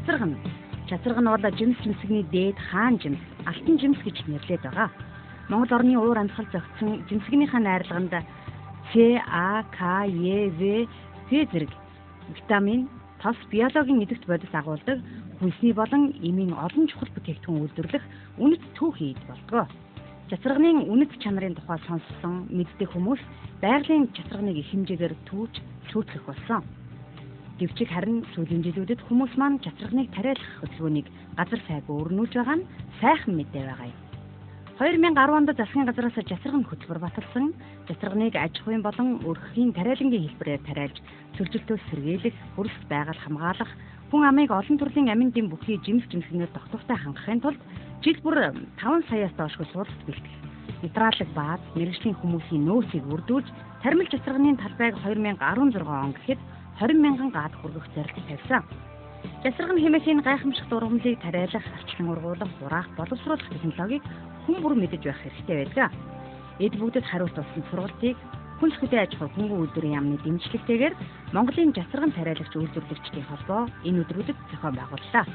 Чацаргана. Чацаргана бол жимс жимсгний дээд хаан жимс, алтан жимс гэж нэрлэдэг байгаа. Монгол орны уур амьсгал зохицсон жимсгнийхаа найрлаганд С, А, К, Е, В, Ф зэрэг витамин, тос, биологийн идэвхт бодис агуулдаг хүнсний болон эмийн олон чухал бүтээгдэхүүн үйлдвэрлэх үнэт түүхий эд болдгоо. Чацарганы үнэт чанарын тухай сонссон, мэддэг хүмүүс байгалийн чацарганыг их хэмжээгээр түүж сүйтгэх болсон. Гэвч харин сүүлийн жилүүдэд хүмүүс маань чацарганыг тариалах хөдөлгөөнийг газар сайгүй өрнүүлж байгаа нь сайхан мэдээ байгаа юм. 2010 онд засгийн газраас чацарган хөтөлбөр баталсан. Чацарганыг аж ахуйн болон өрхөхийн тариалангийн хэлбэрээр тариалж, сөржилтөөс сэргийлэх, хөрс байгаль хамгаалах, хүн амыг олон төрлийн амин дэм бүхий жимс жимсгнээр тогтвортой хангахын тулд жил бүр 5 саяас доошгүй суулгах бэлтгэх. Нейтраллаг бааз мэргэжлийн хүмүүсийн нөөцийг бүрдүүлж, тармил чацарганы талбайг 2016 он гэхэд 20 мянган гад хүргэх зорилт тавьсан. Чацарган хэмээх энэ гайхамшигт ургамлыг тариалах, арчлан ургуулах, хураах, боловсруулах технологиг хүн бүр мэдэж байх хэрэгтэй байдаг. Эд бүгдэд хариулт болсон сургалтыг хүнс хөдөө аж ахуй хөнгөн үйлдвэрийн яамны дэмжлэгтэйгээр Монголын чацарган тариалагч үйлдвэрлэгчдийн холбоо энэ өдрүүдэд зохион байгууллаа.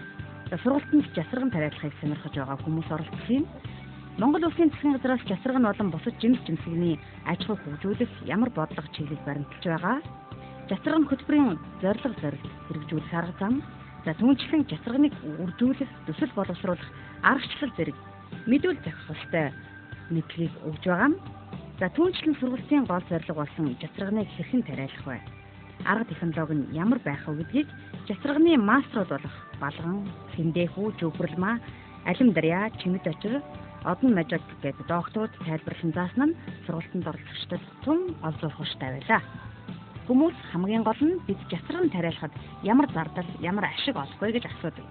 Сургалтанд чацарган тариалахыг сонирхож байгаа хүмүүс оролцсон юм. Монгол Улсын засгийн газраас чацарган болон бусад жимс жимсгний аж ахуй хөгжүүлэх ямар бодлого чиглэл баримталж байгаа, чацарган хөтөлбөрийн зорилго зорилт хэрэгжүүлэх арга зам, за түүнчлэн чацарганыг үржүүлэх, төсөл боловсруулах аргачлал зэрэг мэдүүл зохих ёстой мэдлэгийг өгж байгаа нь. За түүнчлэн сургалтын гол зорилго болсон чацарганыг хэрхэн тариалах вэ? Арга технологи нь ямар байх вэ гэдгийг чацарганы мастерууд болох Балган, Сэндэхүү, Жүбэрлмаа, Алим Дарья, Чимэд Очир, Одон Мажаг гэдэг докторууд тайлбарлан заасан нь сургалтанд оролцогчдод тун олзуурах ууштай байлаа. Хүмүүс хамгийн гол нь бид чацарган тариалахад ямар зардал, ямар ашиг олох вэ гэж асуудаг.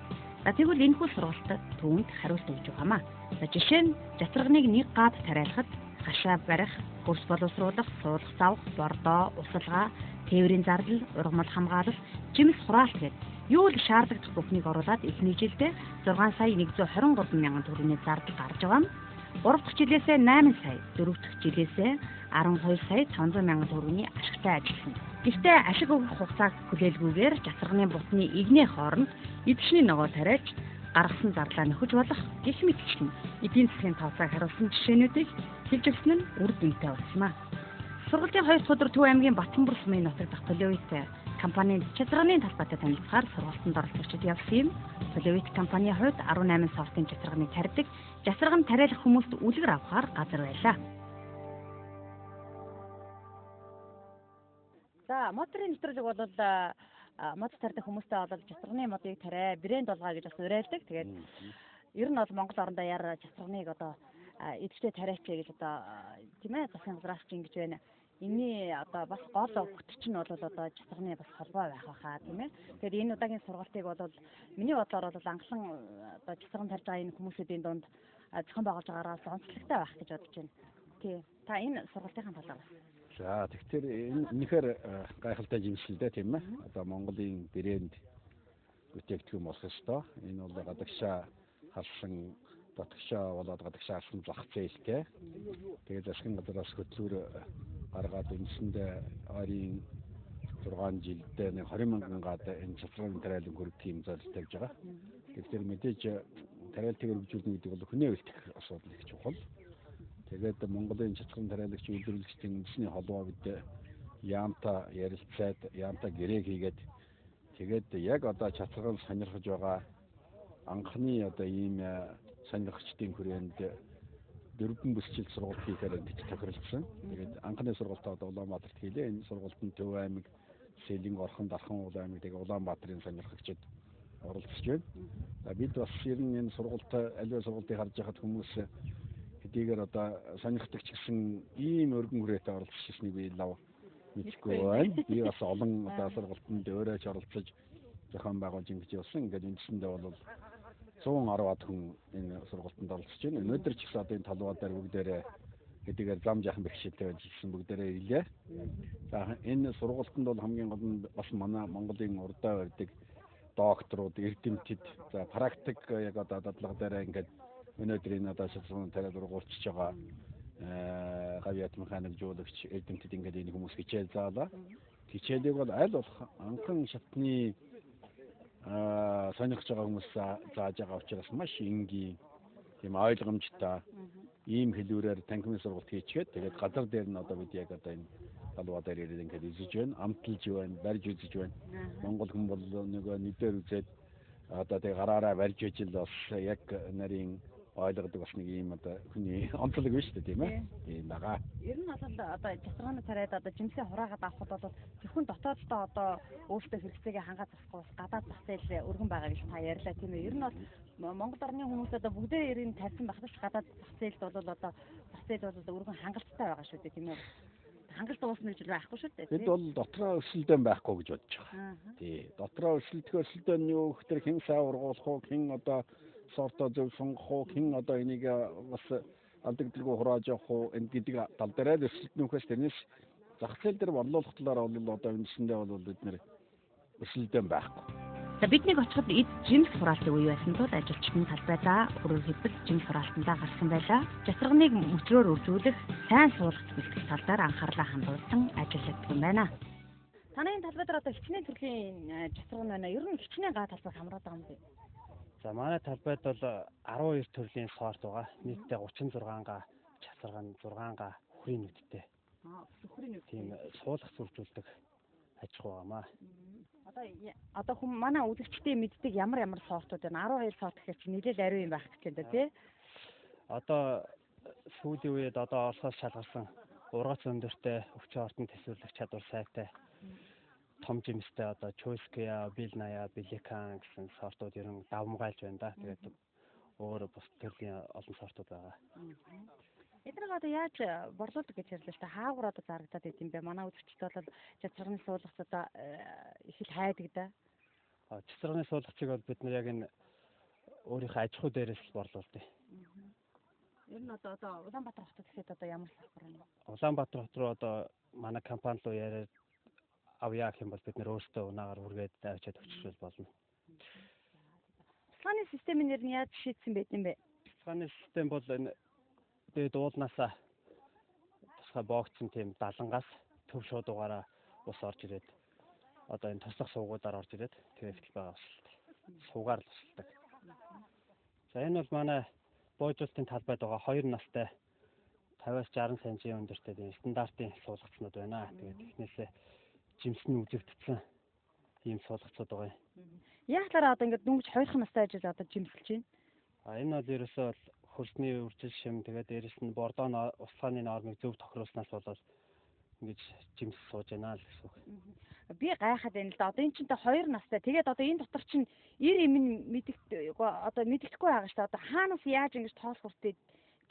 За тэгвэл энэхүү сургалтад түүнд хариулт өгж байгаамаа. За жишээ нь чацарганыг нэг гад тариалахад хашаа барих, хөрс боловсруулах, суулгах завх, бордоо, усалгаа, тээврийн зардал, ургамал хамгаалал, жимс хураалт гээд юу л шаардлагадах бүхнийг оруулаад эхний жилдээ 6 сая 123 мянган төгрөгийн зардал гарч байгаа нь 3 дахь жилээсээ 8 сая, 4 дахь жилээсээ 12 сая 500 мянган төгрөгийн ашигтай ажилласан. Гэхдээ ашиг өгөх хугацааг хүлээлгүйгээр чацарганы бутны игнэ хооронд эдгшний ногоо тариалж гаргасан зарлаа нөхөж болох гэх мэтчлэн эдийн засгийн тооцоог харуулсан жишээнүүдийг хэлж өгсөн нь үр дүнтэй болсон аа. Сургалтын 2 дахь өдөр Төв аймгийн Батланбар сумын нутаг дахь Полиовит компанийн чацарганы талбайтай танилцахаар сургалтанд оролцогчид явсан юм. Полиовит компанийн хувьд 18 сортын чацарганыг тарьдаг, чацарган тариалах хүмүүст үлгэр авахар газар байлаа. За моторын нэвтрүүлэг бол мод тарьдаг хүмүүстэй бол чацарганы модыг тариа, брэнд болгоо гэж бас уриалдаг. Тэгээд ер нь бол Монгол орондоо яар чацарганыг одоо идэвхтэй тариач гэж одоо тийм засгийн газраас ч ингэж байна. Энийний одоо бас гол өгөгч нь бол одоо чацарганы бас холбоо байх байхаа тийм. Тэгээд энэ удаагийн сургалтыг бол миний бодлоор бол анхлан одоо чацарган тарьж байгаа энэ хүмүүсүүдийн дунд зохион байгуулж байгаараас онцлогтой байх гэж бодож байна. Тий. Та энэ сургалтын талаар бас. За тэгэхээр энэ үнэхээр гайхалтай жимс л дээ тийм ээ. Одоо Монголын брэнд бүтээгдэхүүн болох ёстой. Энэ бол гадагшаа харсан, дотгошоо болоод гадагшаа харсан зах зээлтэй. Тэгээд засгийн газраас хөтөлбөр гаргаад үндсэндээ ойрын 6 жилдээ нэг 20 мянган гад энэ чацарганы тариалан хүргэх юм зорилт тавьж байгаа. Тэгэхээр мэдээж тариалтыг өргөжүүлнэ гэдэг бол хүнээ бэлтгэх асуудал их чухал. Тэгээд Монголын чацарган тариалагч үйлдвэрлэгчдийн үндэсний холбоо бид яамта ярилцаад, яамта гэрээ хийгээд тэгээд яг одоо чацарган сонирхож байгаа анхны одоо ийм сонирхчдын хүрээнд 4 бүсчил сургалт хийхээр ингэж тохиролцсон. Тэгээд анхны сургалтаа одоо Улаанбаатарт хийлээ. Энэ сургалтанд Төв аймаг, Сэлэнг, Орхон, Дархан уул аймаг, тэгээд Улаанбаатарын сонирхогчид оролцож байна. За бид бас ер нь энэ сургалт аливаа сургалтыг харж байхад хүмүүс хэдийгээр одоо сонирхдаг ч гэсэн ийм өргөн хүрээтэй оролцож ирснийг би лав мэдэхгүй байна. Би бас олон одоо сургалтанд өөрөө ч оролцож зохион байгуулж ингэж явсан. Ингээд үндсэндээ бол 110-аад хүн энэ сургалтанд оролцож байна. Өнөөдөр ч гэсэн одоо энэ талбай дээр бүгдээрээ хэдийгээр зам жаахан бэрхшээлтэй байж ирсэн бүгдээрээ ирлээ. За энэ сургалтанд бол хамгийн гол нь бас манай Монголын урдаа барьдаг докторууд, эрдэмтэд, за практик яг одоо дадлага дээр ингээд өнөөдөр энэ одоо шалгуур тариал ургуулчихж байгаа гавьяат механик жуулагч эрдэмтэд ингээд энэ хүмүүс хичээл заалаа. Хичээлийг бол аль болох анхан шатны Сонирхож байгаа хүмүүс зааж байгаа учраас маш энгийн, тийм ойлгомжтой ийм хэлүүрээр танхимын сургалт хийчихэд тэгээд газар дээр нь одоо бид яг одоо энэ далбаа дээр ирээд ингээд үзэж байна, амталж байна, барьж үзэж байна. Монгол хүн бол нөгөө нүдээр үзээд одоо тэг гараараа барьж ижил бас яг нарийн ойлгодог бас нэг ийм одоо хүний онцлог биш үү, тийм ээ. Тийм байгаа. Ер нь бол одоо жацаргааны тариад одоо жимсээ хураагаад авахд бол зөвхөн дотооддоо одоо өөртөө хэрэгцээгээ хангаа зогсохгүй бас гадаад зах зээл өргөн байгаа гэж та ярьлаа, тийм ээ. Ер нь бол Монгол орны хүмүүс одоо бүгдээ ерийн тавьсан багтаж гадаад зах зээлд бол одоо зах зээл бол өргөн хангалттай байгаа шүү дээ, тийм ээ. Хангалт уусна гэж байхгүй шүү дээ. Бид бол дотроо өрсөлдөөн байхгүй гэж бодож байгаа. Тий. Дотроо өрсөлдөх өрсөлдөөн нь юу гэхээр хэн сайн ургуулах уу, хэн одоо сортоо зөв сонгох уу, хэн одоо энийг бас алдагдalгүй хурааж явах уу энэ гэдэг тал дээр л өрсөлдөнөхөөс тэрнээс зах зээл дээр борлуулах талаар бол одоо үндсэндээ бол бид нэр өрсөлдөөн байхгүй. За бид нэг очиход эд жимс хураалтын үе байсан тул ажилчдын талбайдаа өөрөөр хэлбэл жимс хураалтандаа гарсан байлаа. Жацарганыг мөчрөөр үржүүлэх, сайн суулгах бэлтгэх тал дээр анхаарлаа хандуулсан ажиллагдаг юм байна. Танай энэ талбай дээр одоо хичнээн төрлийн жацарган байна. Ер нь хичнээн га талбайг хамраад байгаа юм бэ? За манай талбайд бол 12 төрлийн сорт байгаа. Нийтдээ 36 га жацарган, 6 га үхрийн нүдтэй. Үхрийн нүд. Тийм суулгах зүржүүлдэг аж ахуй байгаамаа. Одоо хүн манай үзэгчдийн мэддэг ямар ямар сортууд байна? 12 сорт гэхээр чи нэлээл ариун юм байх гэж байна да, тий? Одоо сүүлийн үед одоо Оросоос шалгарсан ургац өндөртэй, өвчин ортон төсвөрлөх чадвар сайтай том жимстэй одоо Чойская, Билная, Беликан гэсэн сортууд ер нь давмгайлж байна да. Тэгээд өөр бус төрлийн олон сортууд байгаа. Эдгээр одоо яаж борлуулдаг гэж ярьлаа л та. Хаагур одоо зарагдаад байт юм бэ? Манай үзэгчд бол жацарганы суулгац одоо их л хайдаг да. Жацарганы суулгацыг бол бид нар яг энэ өөрийнхөө аж ахуй дээрээс л борлуулдаг. Ер нь одоо Улаанбаатар хотод гэхэд одоо ямар салбар байна? Улаанбаатар хот руу одоо манай компани руу яриад авъя гэх юм бол бид нар өөрсдөө унаагаар үргээд авчиад өгчих болно. Туслааны системийн нэр нь яаж шийдсэн байт юм бэ? Туслааны систем бол энэ дээд уулнаасаа тусгай боогдсон тийм далангаас төв шуудуугаараа ус орж ирээд одоо энэ туслах суугуудаар орж ирээд тэгээд ихтэл байгаа усалт. Суугаар л усалдаг. За энэ бол манай боожуултын талбайд байгаа 2 настай 50-аас 60 см өндөртэй тийм стандартын суулгацнууд байна. Тэгээд эхнээсээ жимс нь үзэгдсэн ийм суулгацуд байгаа юм. Яг талаараа одоо ингээд дөнгөж 2 настай ажил одоо жимсэлж байна. А энэ бол ерөөсөө бол хөрсний үржил шим, тэгээд дээрэс нь бордоо услааны нормыг зөв тохируулснаас болоод ингэж жимс сууж байна л гэсэн үг. Би гайхаад байна л да. Одоо эн чинь 2 настай. Тэгээд одоо энэ дотор чинь 90 юм одоо мэддэхгүй байгаа шүү дээ. Одоо хаанаас яаж ингэж тоос хүртээд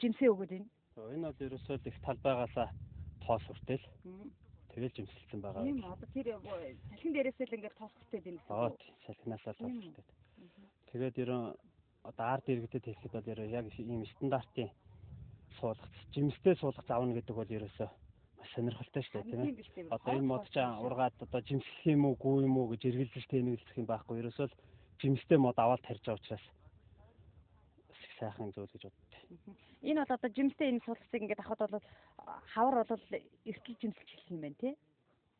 жимсээ өгөөд байна? Энэ бол ерөөсөө л их талбайгаасаа тоос хүртэл тэгэл жимсэлсэн байгаа. Тийм одоо тэр салхин дээрээсээ л ингэж тоос хүртээд байна гэсэн үг. Салхинаасаа тоос хүртээд. Тэгээд ерөн одоо ард иргэдэд хэлэхэд бол ерөө яг ийм стандартын суулгац, жимстэй суулгац авна гэдэг бол ерөөсөө маш сонирхолтой шүү дээ, тийм ээ. Одоо энэ мод чаа ургаад одоо жимслэх юм уу, гүү юм уу гэж эргэлзэж тэнэгэлзэх юм байхгүй. Ерөөсөө л жимстэй мод аваад тарьж байгаа учраас их сайхан зүйл гэж боддоо. Энэ бол одоо жимстэй энэ суулгацыг ингээд авахд бол хавар бол эртэл жимсэлж эхлэх юм байна, тий?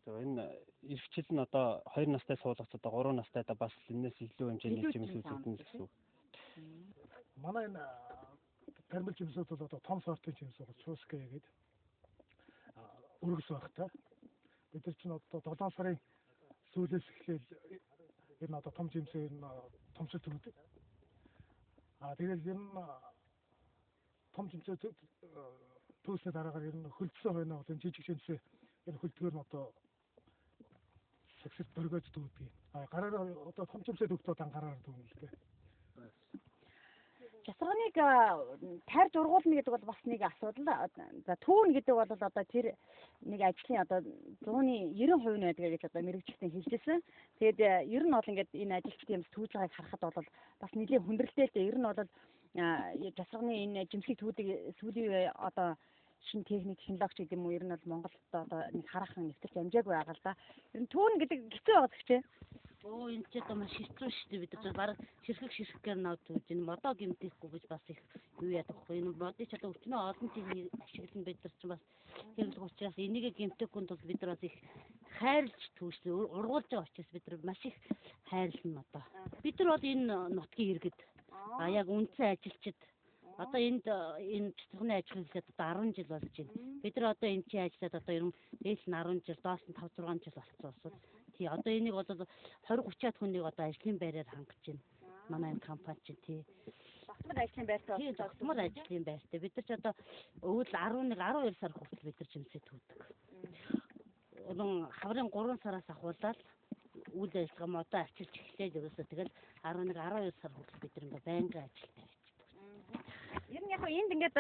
За энэ эрхчил нь одоо 2 настай суулгац одоо 3 настай да бас энэс илүү хэмжээний жимс үзэгдэнэ гэсэн үг. Манай энэ тармил жимсүүд бол одоо том сортын жимс байгаа, Чуская гэдэг өргөс байх та. Бид нар чинь одоо 7 сарын сүүлээс эхлээл ер нь одоо том жимсээ ер нь томсол төгдөг. Аа тэгэл ер нь том жимсээ төөсний дараагаар ер нь хөлдсөн хойноо бол энэ жижиг жимсээ ер нь хөлдгөөр нь одоо сагсад дөргөөж төгдөг. Аа гараараа одоо том жимсээ төгтөө дан гараар төгнө л дээ. Жацарганыг тарьж ургуулна гэдэг бол бас нэг асуудал. За түүнэ гэдэг бол одоо тэр нэг ажлын одоо 190% нь байдаг гэж одоо мэргэжилтэн хэлжсэн. Тэгээд ер нь бол ингээд энэ ажилчдын юм түүж байгааг харахад бол бас нэлээд хүндрэлтэй л дээ. Ер нь бол жацарганы энэ жимсийг түүдэг сүүлийн одоо шинэ техник, технологи гэдэг юм уу ер нь бол Монголд одоо нэг хараахан нэвтэрч амжаагүй байгаа л да. Ер нь түүнэ гэдэг хэцүү байгаа зэгчээ. Оо, энэ ч одоо маш хэцүү шүү дээ. Бид нар бараг ширхэг ширхэгээр нав түүж энэ модоо гэмтэхгүй гэж бас их юу яадаг вэ? Энэ модыг ч одоо өчнөө олон тийм ашиглан бид нар ч бас хэрэглэх учраас энийг гэмтэхгүй тул бид нар бас их хайрлж түүжсэн, ургуулж байгаа учраас бид нар маш их хайрлна модоо. Бид нар бол энэ нутгийн иргэд. А яг үндсэн ажилчид. Одоо энд энэ цэцэрхний ажил хийхэд одоо 10 жил болж байна. Бид нар одоо энэ чинь ажиллаад одоо ер нь дээш нь 10 жил, доош нь 5 6 жил болцсон усуд. Тий, одоо энийг бол 20 30-аад хүнийг одоо ажлын байраар хангаж байна. Манай энэ компани чинь тий. Тогтмол ажлын байртай болсон. Тогтмол ажлын байртай. Бид нар ч одоо өвөл 11 12 сар хүртэл бид нар жимсээ түүдэг. Өрн хаврын 3 сараас ахуулаад үйл ажиллагаа модоо арчилж эхлээд ерөөсөө тэгэл 11 12 сар хүртэл бид нар ингээ байнгын ажилтай байж. Ер нь яг энд ингээд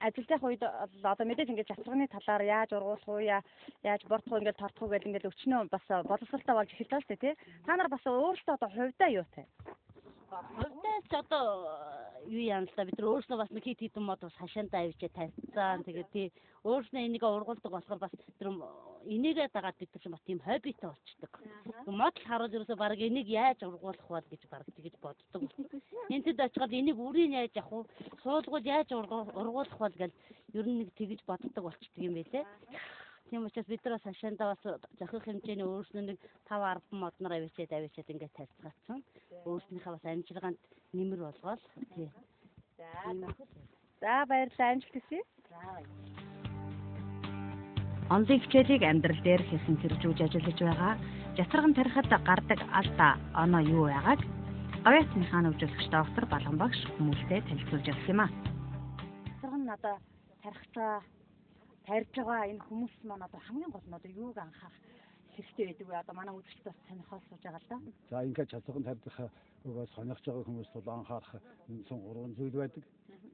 ажиллаж явах үед одоо мэдээж ингээд цацрагны талаар яаж ургуулах уу, яаж бордох уу, ингээд тордох уу гэл ингээд өчнөө бас боловсралтай болж эхэлж байгаа шүү дээ, тий. Та нар бас өөрсдөө одоо хувьдаа юутай? Хувьдаа ч одоо юу яана л да, бид нар өөрснөө бас нэг хит хитэн мод бас хашаандаа авчиж тавьцсан. Тэгээд тий өөрснөө энийг ургуулдаг болохоор бас тэр энийгээ дагаад бид нар ч бас тийм хоббитой болчдөг. Мод л харуул ерөөсөө баг энийг яаж ургуулах вэ гэж баг тэгэж боддог. Энд тэнд очиход энийг үрийг яаж авах вэ? Суулгуул яаж ургуулах вэ гэл ер нь нэг тэгэж боддог болчдөг юм байлээ. Тийм учраас бид нар бас хашаандаа бас зохих хэмжээний өөрснөө нэг 5 10 модноор авчиад ингээд тавьцгаацсан. Өөрснийхээ бас амжилгаанд нэмэр болгоол. Тий. За баярлалаа, амжилт хүсье. За баярлалаа. Онлын хичээлийг амьдрал дээр хэрхэн хэрэгжүүлж ажиллаж байгаа, жацарган тарихад гардаг алдаа, оноо юу байгааг Гавьяат механик хөгжүүлэгч доктор Балган багш хүмүүстээ танилцуулж явсан юм а. Жацарган нь одоо тарих байгаа, тарьж байгаа энэ хүмүүс маань одоо хамгийн гол нь одоо юуг анхаарах хэрэгтэй байдаг вэ? Одоо манай үзэгчд бас сонирхол сууж байгаа л да. За ингээд жацарган тарих өгөө сонирхож байгаа хүмүүс бол анхаарах үндсэн 3 зүйл байдаг.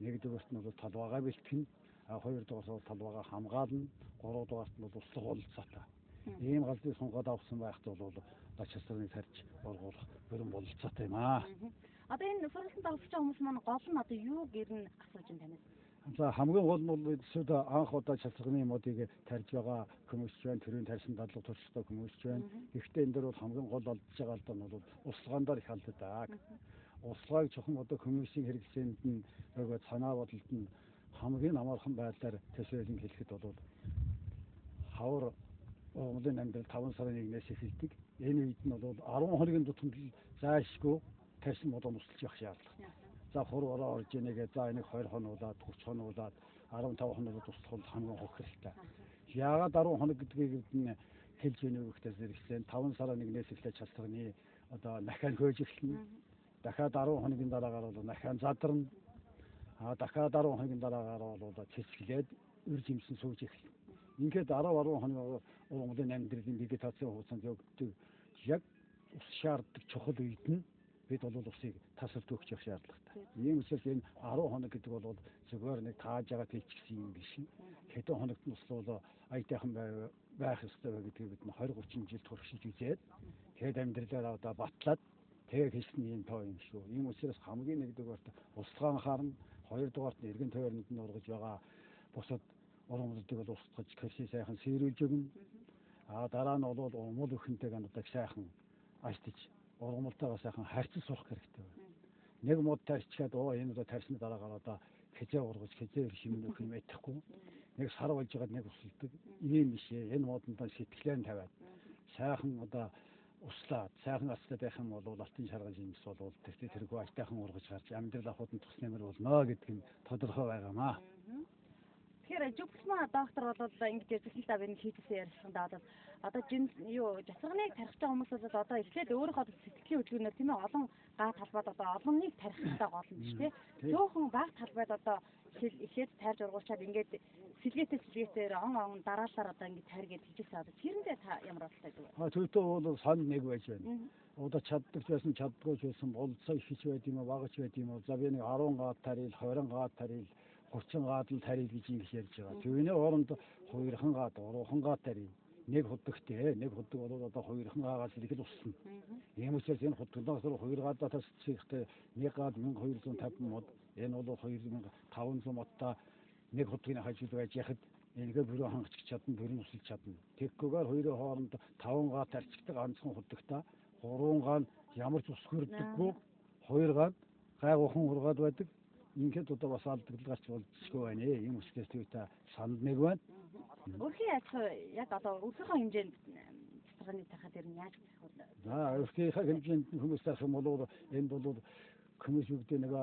Нэгдүгээрт нь бол талбайгаа бэлтгэн, хоёрдугаарт бол талбайгаа хамгаална, гуравдугаарт нь бол услах бололцоотой. Ийм галзуу сонгоод авсан байхад бол одоо чацрыг тарьж ургуулах бүрэн бололцоотой юм аа. Одоо энэ сургалтанд оролцож байгаа хүмүүс маань гол нь одоо юу гэрн асууж байна танаас? За хамгийн гол нь бол эдсүүд анх удаа чацрагны модыг тарьж байгаа хүмүүс ч байна, төрийн тарьсан дадлага туршлагатай хүмүүс ч байна. Гэхдээ энэ дээр бол хамгийн гол алдж байгаа алдаа нь бол услгаан дээр их алддаг. Услгааг чухам одоо хүмүүсийн хэрэгцээнд нь нөгөө санаа бодолд нь хамгийн амархан байдлаар төсөөлөн хэлэхэд бол хавар ургамлын амьдрал 5 сарын 1-ээс эхэлдэг. Энэ үед нь бол 10 хоногийн тутамд зайлшгүй тарьсан модоо усалж явах шаардлагатай. За хур ороо орж ийнэгээ за энийг 20 хонуулаад 30 хонуулаад 15 хоноод услах бол хамгийн хөх хэрэгтэй. Яагаад 10 хоног гэдгийг бид нь хэлж өгнө вэ гэхдээ зэрэгцэн 5 сарын 1-ээс эхлээд чацрагны одоо нахиан хөөж эхэлнэ. Дахиад 10 хоногийн дараагаар бол нахиан задарна. А дахиад 10 хоногийн дараагаар бол цэцгэлээд үр жимсэн сууж эхэлнэ. Ингээд 10 10 хоног ургамлын амьдралын вегетацийн хугацаанд явагддаг яг ус шаарддаг чухал үед нь бид бол усыг тасалж өгч явах шаардлагатай. Ийм учраас энэ 10 хоног гэдэг бол зүгээр нэг тааж байгаа хэлчихсэн юм биш. Хэдэн хоногт нь услуул аятайхан байх ёстой вэ гэдгийг бид 20 30 жил туршиж үзээд тэгээд амьдралаараа одоо батлаад тэгээд хэлсэн ийм тоо юм шүү. Ийм учраас хамгийн нэгдүгээрт услага анхаарна, хоёрдугаарт нь эргэн тойронд нь ургаж байгаа бусад ургамлуудыг бол устгаж кальций сайхан сэрүүлж өгнө. А дараа нь бол ургамал өхөнтэйг одоо сайхан ажтаж ургамалтайгаа сайхан харьцаж сурах хэрэгтэй байна. Нэг мод тарьчихад оо энэ одоо тарьсны дараагаар одоо хизээ ургаж хизээ шимэн өгөх юм ярихгүй. Нэг сар болж байгаад нэг усалдаг. Ийм биш ээ. Энэ модондоо сэтгэлээ тавиад сайхан одоо услаад сайхан ацтай байх юм бол алтан шаргал жимс бол тэртээ тэргүй аятайхан ургаж гарч амьдрал ахуйд нь тус нэмэр болно гэдг нь тодорхой байгаамаа. Тэгэхээр Жүплмаа доктор бол ингэж ярьсан л да, би хийжсэн ярьсандаа бол одоо жимс юу жацарганыг тарих байгаа хүмүүс бол одоо эхлээд өөрийнхөө сэтгэлийн хөдөлгөөнөөр тийм ээ олон га талбайд одоо олонныг тарих хэрэгтэй гол нь шүү дээ. Цөөхөн бага талбайд одоо эхлээд тарьж ургуулчаад ингээд сэлгээтэй сэлгээтэйр он он дараалалаар одоо ингээд тарь гэж хэлжсэн. Одоо тэрэндээ та ямар бодолтой байдаг вэ? А түүтэй бол сан нэг байж байна. Одоо чаддаг ч байсан чаддгүй ч байсан болцоо их ч байд юм уу бага ч байд юм уу. За би нэг 10 гад тарил, 20 гад тарил, 30 гад л тарил гэж ингэж ярьж байгаа. Түүний оронд 2 гад, 3 гад тарил. Нэг худагтэй, нэг худаг бол одоо 2 гаагаас их л усна. Ийм учраас энэ худагнаас 2 гадаа тасчихтай нэг гад 1250 мод, энэ бол 2500 модтой нэг худгийн хажууд байж яхад энэгээ бүрэн хангаж чадна, бүрэн усалж чадна. Тэгхгүйгээр хоёрын хооронд 5 гаа тарчдаг ганцхан худагтай 3 гаан ямар ч ус хөрдөггүй, 2 гаан гайгуухан ургаад байдаг. Ингээд одоо бас алдагдал гарч болцсохгүй байна. Ийм үсгээс тэр та санал нэг байна. Өрхийн аж ахуй яг одоо өрхийнхөө хэмжээнд цацарганы тарихад ер нь яаж тарих вэ? За өрхийнхээ хэмжээнд хүмүүс тарих юм бол энд бол хүмүүс үгдээ нэг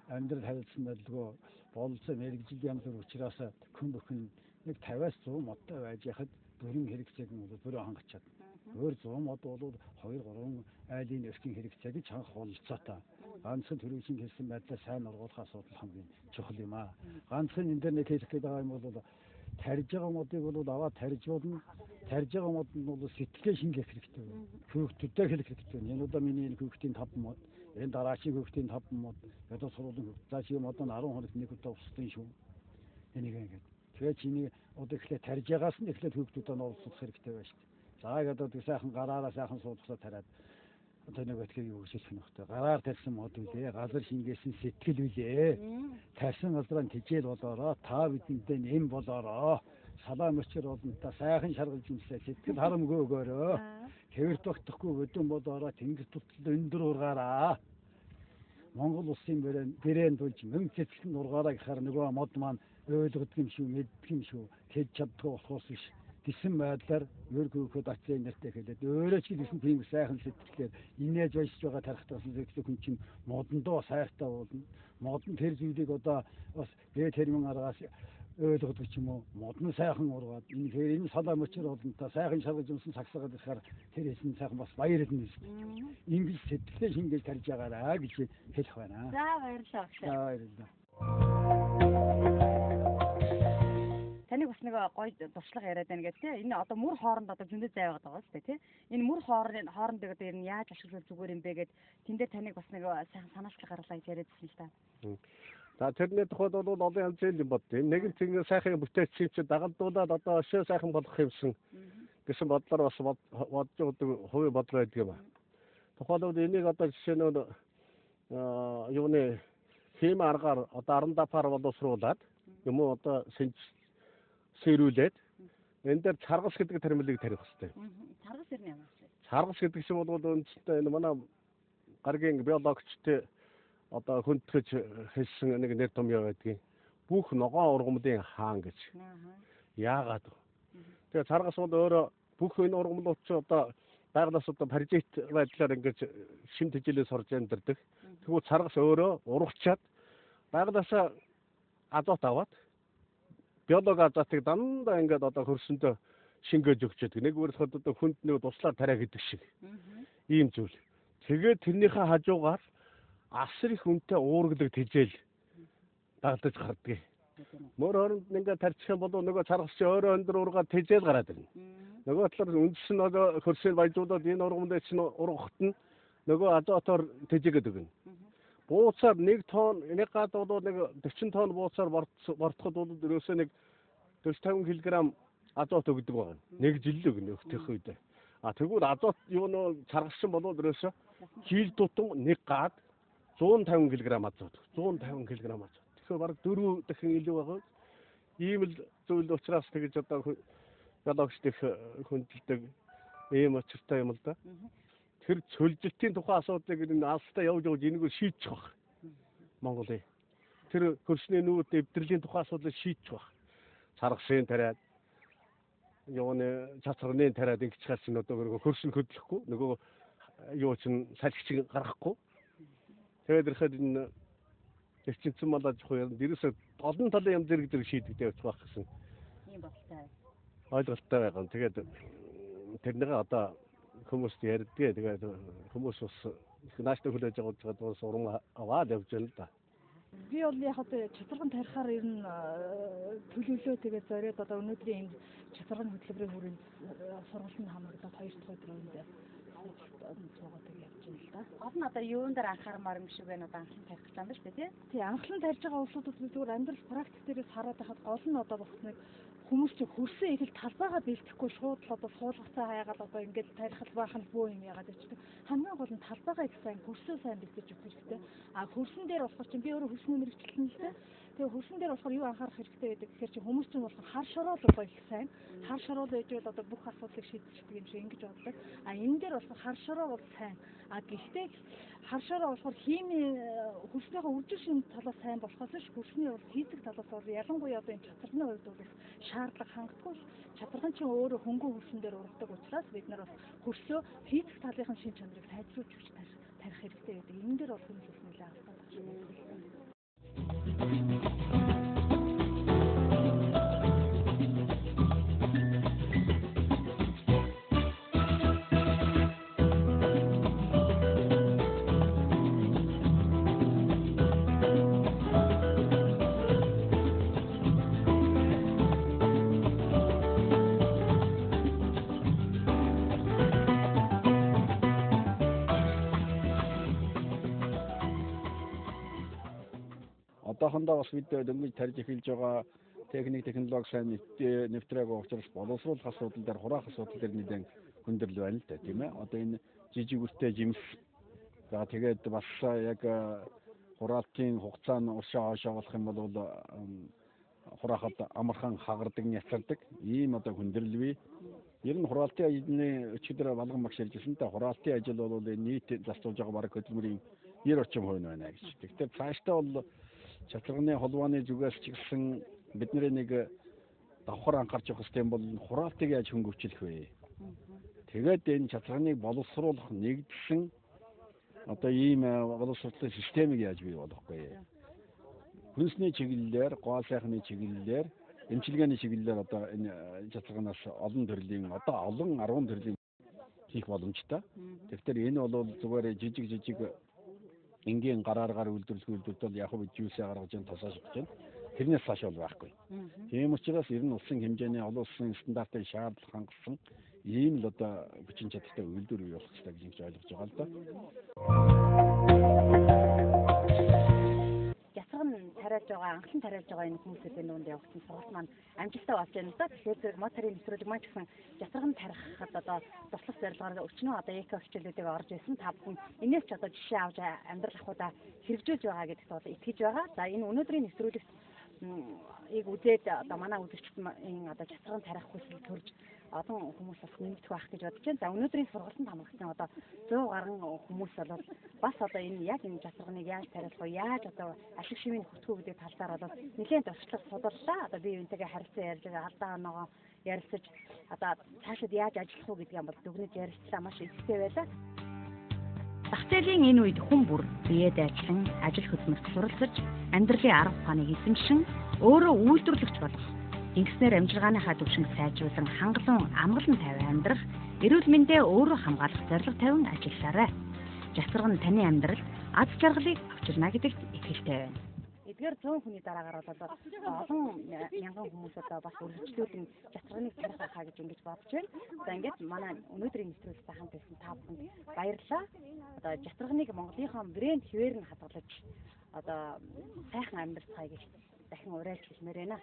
амьдрал харилцсан байдалгүй бололцоо мэргэжил янз бүр учраас хүн бүхэн нэг 50-аас 100 модтой байж яхад бүрэн хэрэгцээг нь бол бүрэн хангах чадна. Өөр 100 мод бол 2 3 айлын өрхийн хэрэгцээг ч хангах бололцоотой. Ганцхан төрөвчин хэлсэн байдлаа сайн ургуулах асуудал хамгийн чухал юм аа. Ганцхан энэ дээр нэг хэлэх гээд байгаа юм бол тарж байгаа модыг бол аваад тарж болно. Тарж байгаа мод нь бол сэтгэлээ шингээх хэрэгтэй байна. Хүүхдүүдтэй хэлэх хэрэгтэй байна. Энэ удаа миний энэ хүүхдийн 5 мод, энэ дараачийн хүүхдийн 5 мод, ядуу сургуулийн хүүхд. За чи мод нь 10 хоногт нэг удаа устсан шүү. Энийг ингээд. Тэгээ чиний одоо эхлээд тарж байгаас нь эхлээд хүүхдүүдэд нь оролцох хэрэгтэй байна шүү дээ. За гэдэг сайхан гараараа сайхан суулгасаа тариад одоо нэг өтгөө юу гэж хэлэх нь багтаа. Гараар тарьсан мод үлээ, газар шингээсэн сэтгэл үлээ. Тарьсан газраа тэжээл болоороо, та бидэндээ нэм болоороо. Салаа мөчөр олонтаа сайхан шаргалж юмсаа сэтгэл харамгүй өгөөрөө. Тэвэрт багтахгүй өдөн болоороо, тэнгэр тутал өндөр ургаараа. Монгол улсын брэнд болж мөнгө цэцлэн ургаараа гэхаар нөгөө мод маань ойлгодог юм шүү, мэддэг юм шүү. Тэд чаддгүй болохоос биш. Гэсэн байдлаар өөргөөхөд ачаа нэртэй хэлээд өөрөө ч гэсэн тийм сайхан сэтгэлээр инээж баяжж байгаа тархтаасан сэтгэл хүн чинь модондоо сайртай болно. Мод нь тэр зүйлийг одоо бас бэ тэрмэн аргаас ойлгодог ч юм уу. Мод нь сайхан ургаад энэ тэр энэ салаа мөчөр олонтаа сайхан шалгаж юмсан сагсаагаад ирэхээр тэр хэсэн сайхан бас баярлна шүү дээ. Ингэж сэтгэлээ шингээж тарж байгаараа гэж хэлэх байна. За баярлалаа. За баярлалаа. Таныг бас нэг гоё туршлага яриад байна гэх тийм. Энэ одоо мөр хооронд одоо зөндөө зай байгаа даа шүү дээ тийм. Энэ мөр хоорондыг одоо ер нь яаж ашиглавал зүгээр юм бэ гэд тэн дээр таныг бас нэг сайхан санаачлаг гарлаа гэж яриадсэн л та. За тэрний тухайд бол олон янзын юм бод. Нэг нь тийм сайхан бүтээч чи дагалдуулаад одоо өшөө сайхан болгох юмсан гэсэн бодлоор бас бодож байгаа хувийн бодол байдаг юм. Тухайлбал энийг одоо жишээ нь юуны хим аргаар одоо 17 пар боловсруулад юм уу одоо сэнж сэрүүлээд энэ дээр чаргас гэдэг тармилыг тарих хэрэгтэй. Чаргас ер нь ямар вэ? Чаргас гэдэг чинь бол үндсэндээ энэ манай гаргийн биологчтой одоо хүндэтгэж хэлсэн нэг нэр томьёо байдгийн. Бүх ногоон ургамлын хаан гэж. Яагаад вэ? Тэгээ чаргас бол өөрөө бүх энэ ургамлууд чи одоо байгалаас одоо паразит байдлаар ингэж шим тэжээлээс орж амьдардаг. Тэгвэл чаргас өөрөө урагчаад байгалаасаа азот аваад биологи азотыг дандаа ингээд одоо хөрсөндөө шингээж өгч яадаг. Нэг үгээр одоо хүнд нэг туслаар тариа гэдэг шиг. Ийм зүйл. Тэгээд тэрнийхээ хажуугаар асар их үнэтэй уургалаг тэжээл дагалдаж гардаг. Мөр хооронд ингээд тарчих юм бол нөгөө царгас чи өөрөө өндөр уургаа тэжээл гараад ирнэ. Нөгөө талаар үндэс нь одоо хөрсийг баяжуулаад энэ ургамлыг чинь ургахт нь нөгөө азотоор тэжээгээд өгнө. Бууцаар 1 тонн, нэг гад бол нэг 40 тонн бууцаар бортоход бол ерөөсөө нэг 40 50 кг азот өгдөг байна. Нэг жил өгнө өгөх үед. А тэгвэл азот юу нөө чаргасан бол ерөөсөө жил тутам нэг гад 150 кг азот, 150 кг азот. Тэгэхээр бараг 4 дахин илүү байгаа. Ийм л зүйл учраас тэгж одоо биологчд их хүндэлдэг ийм учиртай юм л да. Тэр цөлжилтийн тухай асуудлыг энэ алстай явж явж энийг шийдчих байх. Монголын. Тэр хөрсний нүүд эвдэрлийн тухай асуудлыг шийдчих байх. Саргасын тариад юуны цацраны тариад ингэж харсан одоо хөрсөн хөдлөхгүй нөгөө юу чин салхи гаргахгүй. Тэгээд ирэхэд энэ эрчимцэн мал аж ахуй дээрээсээ олон талын юм зэрэг зэрэг шийдэгдээ явчих байх гэсэн. Ийм бодолтой. Ойлголттой байгаа. Тэгээд тэрнийгээ одоо хүмүүст ярьдгээ. Тэгээд хүмүүс бас их нааштай хүлээж авах гэж бас урам аваад явж байна л да. Би бол яг одоо чацарган тарихаар ер нь төлөвлөө тэгээд зориод одоо өнөөдрийн энэ чацарган хөтөлбөрийн хүрээнд сургалтанд хамрагдаад 2 дахь өдөр үүндээ суугаад явж байна л да. Гол нь одоо юун дээр анхаармаар юм шиг байна одоо анхлан тарих гэж юм ба шүү дээ тий. Тий, анхлан тарьж байгаа улсуудад би зүгээр амьдрал практик дээрээс хараад байхад гол нь одоо бас нэг хүмүүс чи хөрсөн их л талбайгаа бэлтгэхгүй шууд л одоо суулгацаа хайгаал одоо ингээд тарих л баах нь бөө юм яагаад гэвчдэг. Хамгийн гол нь талбайгаа их сайн хөрсөө сайн бэлтэж өгөх хэрэгтэй. А хөрсөн дээр болохоор чинь би өөрөө хөрсний мэргэжилтэн л дээ. Тэгээ хөрсөн дээр болохоор юу анхаарах хэрэгтэй байдаг гэхээр чи хүмүүс чинь болохоор хар шороол одоо их сайн. Хар шороол ээжвэл одоо бүх асуудлыг шийдчихдэг юм шиг ингэж боддог. А энэ дээр болохоор хар шороо бол сайн. А гэхдээ хар шороо болохоор химийн хөрснийхөө үржил шин талаас сайн болохоос ш хөрсний бол физик талаас бол ялангуяа одоо энэ чатарны хувьд бол шаардлага хангахгүй. Чатархан чинь өөрөө хөнгөн хөрсөн дээр ургадаг учраас бид нар бас хөрсөө физик талынхын шин чанарыг сайжруулж өгч тарих хэрэгтэй гэдэг. Энэ дээр бол хүмүүс бас нэлээд алдаад байгаа шүү. Одоохондоо бас бид дөнгөж тарж эхэлж байгаа техник технологи сайн нэвтрээгүй учраас боловсруулах асуудал дээр хураах асуудал дээр нэлээд хүндрэл байна л да, тийм ээ. Одоо энэ жижиг үртэй жимс, за тэгээд бас яг хураалтын хугацаа нь уршаа хойшоо болох юм бол хураахад амархан хагардаг, няцардаг ийм одоо хүндрэл бий. Ер нь хураалтын ажлын өчигдөр Балган багш ярьжсэн та хураалтын ажил бол нийт зарцуулж байгаа бараг хөдөлмөрийн 90 орчим хувь нь байна гэж. Тэгэхээр цаашдаа бол чатарганы холбооны зүгээс ч гэсэн бидний нэг давхар анхаарч явах хэрэгтэй юм бол хураалтыг яаж хөнгөвчлөх вэ? Тэгээд энэ чатарганыг боловсруулах нэгдсэн одоо ийм боловсруулалтын системийг яаж бий болгох вэ? Хүнсний чиглэлээр, гоо сайхны чиглэлээр, эмчилгээний чиглэлээр одоо энэ чатарганаас олон төрлийн одоо олон 10 төрлийн хийх боломжтой. Тэгэхээр энэ бол зүгээр жижиг энгийн гараар гар үйлдвэрлэх үйлдвэрт бол яг бид жүйсээ гаргаж ин тосоо шигж байна. Тэрнээс цааш бол байхгүй. Тийм учраас ер нь улсын хэмжээний олон улсын стандартыг шаардлага хангасан ийм л одоо хүчин чадалтай үйлдвэр бий болох хэрэгтэй гэж ингэж ойлгож байгаа л да. Яцраган тариалж байгаа, анхлан тариалж байгаа энэ хүмүүсүүдийн дунд явагдсан сургалт маань амжилттай болж байна л да. Тэгэхээр зэрэг мод тарийн нэвтрүүлэг маань ч гэсэн яцраган тарихад одоо туслах зорилгоор өчнөө одоо эко хичээлүүдийг орж ирсэн. Та бүхэн энэс ч одоо жишээ авч амьдрал ахуйдаа хэрэгжүүлж байгаа гэдэгт бол итгэж байгаа. За энэ өнөөдрийн нэвтрүүлэгт ийг үзээд одоо манай үзэгчдийн одоо чацраган тарих хүсэл төрж олон хүмүүс бас нэмэгдэх байх гэж бодож байна. За өнөөдрийн сургалтанд хамрагдсан одоо 100 гаруй хүмүүс бол бас одоо энэ яг энэ чацраганыг яаж тариалах вэ? Яаж одоо ашиг шимийн хөтгөө гэдэг тал дээр бол нэлээд туршлага судаллаа. Одоо бие биентэйгээ харилцан ярьж байгаа, алдаа оноогоо ярилцаж одоо цаашид яаж ажиллах уу гэдгийг бол дүгнэж ярилцлаа, маш ихтэй байлаа. Зах зээлийн энэ үед хүн бүр бие дайчлан ажил хөдөлмөрт суралцаж амьдралын арга ухааныг эзэмшин өөрөө үйлдвэрлэгч болох, ингэснээр амжиргааныхаа түвшинг сайжруулан хангалуун амгалан тайван амьдрах, эрүүл мэндээ өөрөө хамгаалах зорилго тавин ажиллаарай. Жацраг нь таны амьдралд аз жаргалыг авчирна гэдэгт итгэлтэй байна. Эдгээр 100 хүний дараагаар бол олон мянган хүмүүс одоо бас үргэлжлүүлэн жацраганыг тарих байхаа гэж ингэж бодож байна. За ингээд манай өнөөдрийн нэвтрүүлэгтэй хамт байсан та бүхэнд баярлалаа. Одоо жацраганыг Монголынхоо брэнд хэвээр нь хадгалж одоо сайхан амьдрцгаая гэж дахин уриалж хэлмээр байна.